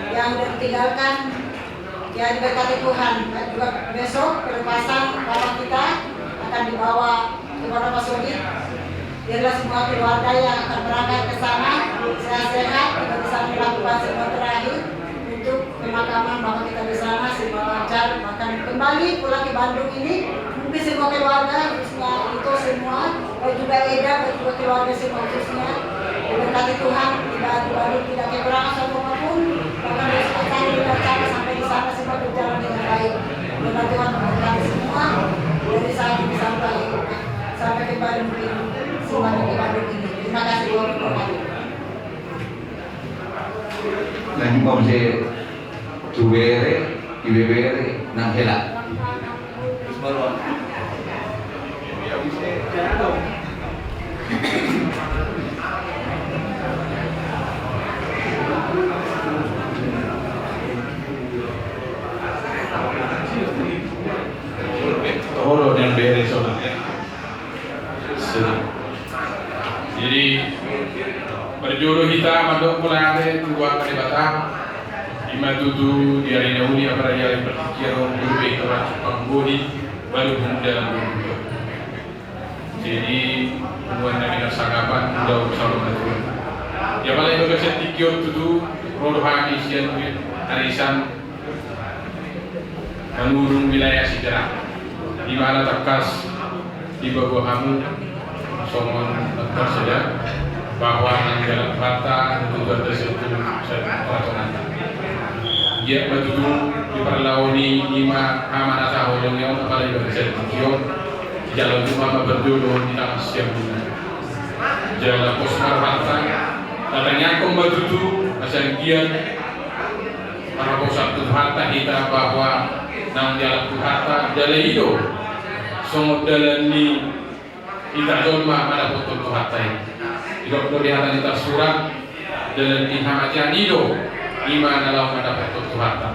yang ditinggalkan. Ya, diberkati Tuhan. Juga besok pelepasan bapak kita akan dibawa ke Wonosobo. Biarlah semua keluarga yang akan berangkat ke sana sehat-sehat, kita bisa melakukan semua terakhir untuk pemakaman bapak kita di sana, semua lancar, bahkan kembali pulang ke Bandung ini, mungkin semua keluarga, khususnya itu semua, baik juga Eda, baik juga keluarga semua khususnya, diberkati Tuhan, tidak, tidak, tidak kekurangan satu apapun, bahkan besok saya dilancarkan sampai di sana semua berjalan dengan baik. Mudah Tuhan memberkati semua, dari saya ini sampai, sampai kembali mungkin semuanya ke Bandung ini. Terima kasih Tuhan memberkati. Nang muse tu bere, ibebere, nang hela. Toro nang bere sona. Jadi, marjodo hita mandok mauliate tu Debata, ima tutu di ari na uli, apala di ari partingkian on, boi hita marjumpang, boi baru pun dalam. Jadi, punguan nami na sangap, ulaon saur matua. Ia pala i bagasan tingki on tutu, ro do hami sian arisan Manurung wilayah Sidrap. Di mana tangkas dipaboa hamu songon tangkas sada bahwa nang dialap Tuhanta, tutu ada satu, satu peraturan. Ia ma tutu di parlao ni ima ama na taholongi on, apala di bagasan tingki on, jala tu ama berjodoh di tangan siamuna. Jala pos ma rohanta, tatangiangkon ma tutu, asa anggiat marhaposan tu Tuhanta hita bahwa nang dialap Tuhanta jala i do songon dalan ni hita jolma mandapothon Tuhanta i. Didok do di hata ni tarsurat, dalan ni hamatean i do ima na laho mandapothon Tuhanta.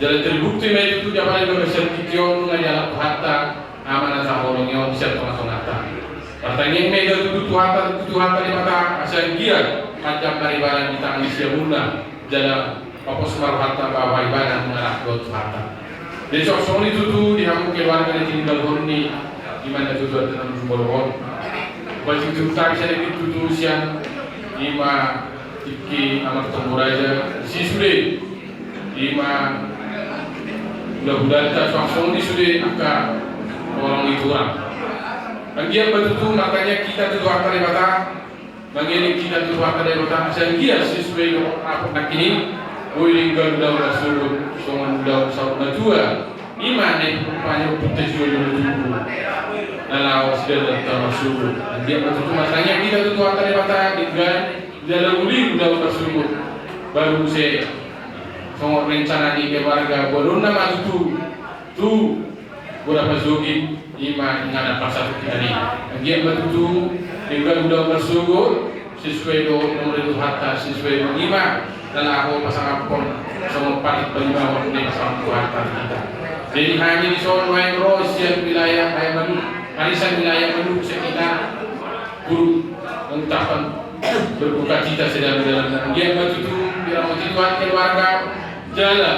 Jala terbukti ma i tutu di apala di bagasan tingki on nunga dialap Tuhanta ama na taholongi on sian tongatonganta. Martangiang ma hita tutu tu Tuhanta, tu Tuhanta Debata, asa anggiat panjang ma ibana di tangan ni siamuna, jala mapos ma rohanta bahwa ibana mangarap dohot Tuhanta. Jadi songon i tutu di hamu keluarga na tininggalhon ni ima na tutu ada na jumolo on. Bagi tutu tangkas sada tutu sian ima tingki Amang Tombu Raja, si sude ima hulahulanta, suang songon i sude angka orang ni turang. Anggiat ma tutu martangiang hita tu Tuhanta Debata, mangelek hita tu Tuhanta Debata, asa anggiat sesuai dohot apot nangkin i, boi denggan ulaon marsogot songon ulaon saur matua. Ima na i pupuk panya umput tesi olo tubu na laho sidadanta marsogot. Anggiat ma tutu martangiang hita tu Tuhanta Debata, denggan jala uli ulaon marsogot. Baru muse songon rencana ni keluarga, boanonna ma tutu tu bona pasogit ima inganan parsatukinan i. Anggiat ma tutu denggan ulaon marsogot sesuai dohot na nidok ni Tuhanta, sesuai dohot ima na laho pasangaphon songon patik palimaon na pasangap Tuhanta tu hita. Jadi hami dison nuaeng ro sian wilayah Manurung, arisan wilayah Manurung sekitar Guru mengucapkan berduka cita sedalam-dalamnya. Anggiat ma tutu diramoti Tuhan keluarga, jala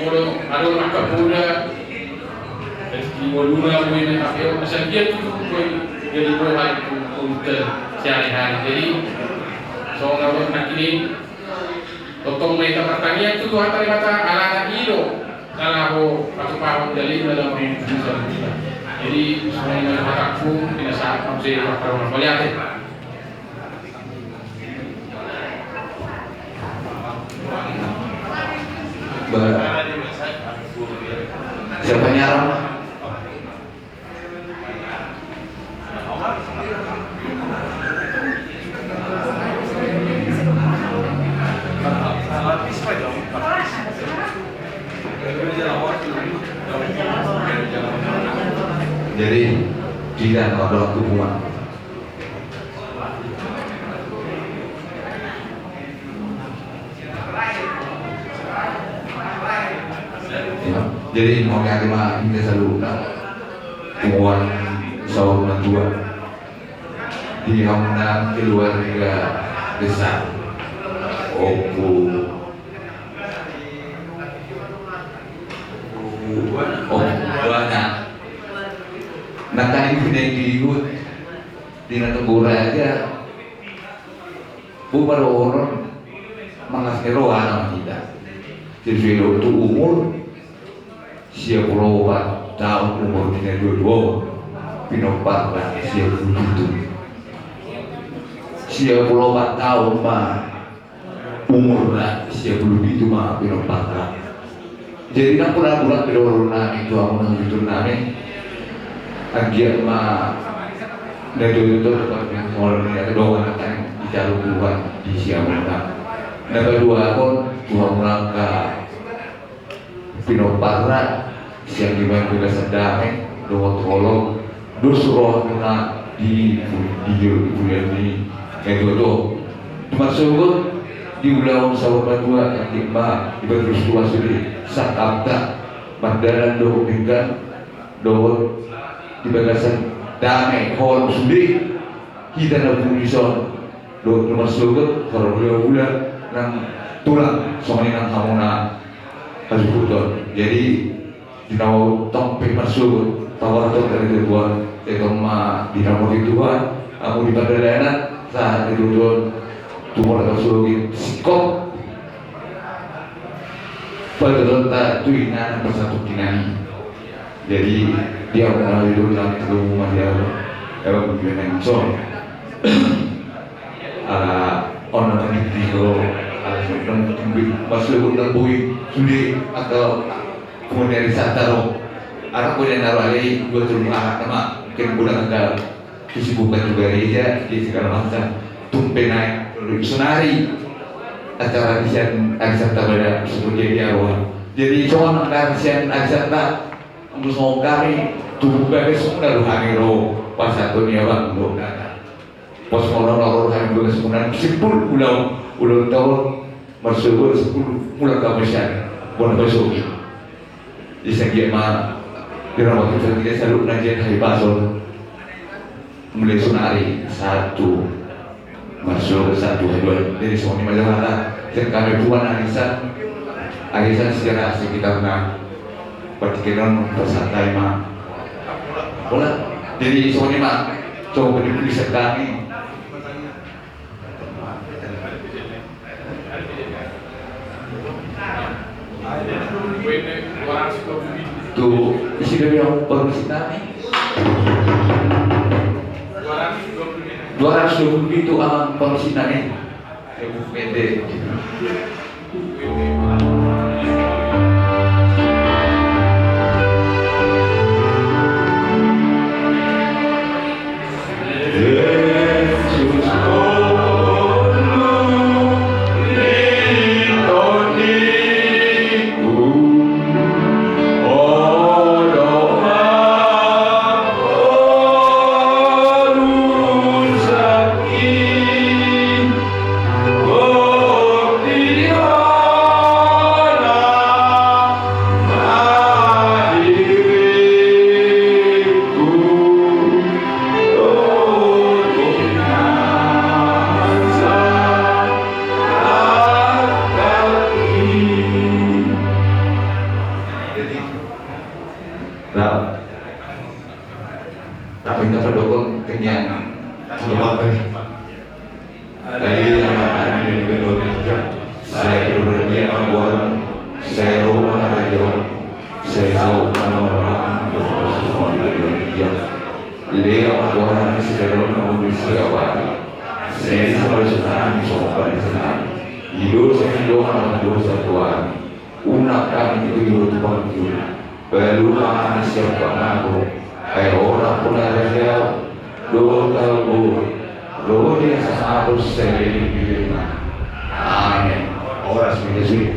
molo adong angka poda, rezeki ngoluna, boi na hape on, asa anggiat tutu boi jadi bohal tu ngolunta sehari-hari. Jadi songon na nangkin i, tongtong ma hita martangiang tu Tuhanta Debata, alana i do na laho patupahon jala i do na laho mamungka hita. Jadi songon i ma hatangku, pinasahat muse tu angka dongan, mauliate. Ba-, siapa ni aranna? Tidak, tidak, tidak. Ya, jadi mauliate ma di hita saluhutna, punguan saur matua, di hamuna keluarga besar, Ompu, Ompu Bana. Nangkaning pinangihuthon di na togor aja. Boi ma dohonon, mangas ni roha nama hita. Sesuai dohot tu umur, sia pulu opat taon umur ni na dua-dua on, pinomparna sia pulu pitu. Sia pulu opat taon ma umurna, sia pulu pitu ma pinomparna. Jadi ndang pola bulat pe dohonon nami tu hamu na hujur nami. Anggiat ma na dua-dua on, dohot ni angka dongan na ditaruhon Tuhan di siamunta. Na paduahon tu hamu na angka pinomparna, sian di baen bagasan dame dohot holong, dos rohamuna di, di, di bulan ni na dua-dua on. Tumarsogot di ulaon saur matua, anggiat ma dipatarus Tuhan sude sangkapta mardalan dohot denggan dohot di bagasan dame holong sude hita na pungu dison. Dohot tumarsogot horong hula-hula nang tulang songon i nang hamu na hasuhuton. Jadi di na tong pe marsogot, paborhathon hami tu Tuhan, sai tong ma diramoti Tuhan hamu di pardalanan, sahat ni tutu tumora parsogit singkop. Pardalanan tu inganan parsatongkinan i. Jadi di hamu na hasuhuton, terima kasih. Emang bukan yang so. Ala on na tadi di ro, ala sudah mungkin masuk guna bui sudah atau kemudian di Santaro. Anak punya narwale dua turun anak nama, mungkin bulan tanggal kesibukan juga gereja di segala macam. Tumpe naik dulu sonari acara di sian Arisanta pada seperti di Arwa. Jadi soal anggaran sian Arisanta, untuk soal kami tubuh bagas sudah rohani ro pas satu ni abang lo kata. Pos molo na rohani bagas sudah simpul ulang ulang tahun. Marsogot sampulu mulak hamu sian bona pasogi. Di sagia ma diramoti hita saluhutna sian hahipason. Mulai sonari satu marsogot satu haduan. Jadi songon i ma jawata sian kami puan arisan, arisan sejarah sekitarna. Berarti kenon bersantai ma. Bola. Jadi songon i ma. Coba beri tulisan kami. Tu isi dari yang permisi nami. Dua ratus dua puluh pitu amang permisi nami. Pendek. Nah, tapi kita pendukung kenyang. Selamat. Jadi yang akan di Indonesia, saya berjanji akan buat saya rumah raja, saya tahu nama orang untuk semua di Indonesia. Dia orang di sekarang kamu di Suriawati. Saya sama senang, sama pada senang. Hidup saya doa, dosa Tuhan. Unang hami dituju tu pangunjunan. Baluma hami siap pangago. Ai ora puna rajau. Dohot au. Ro dia sahapus seleni pilihna. Amen. Horas, Minusui.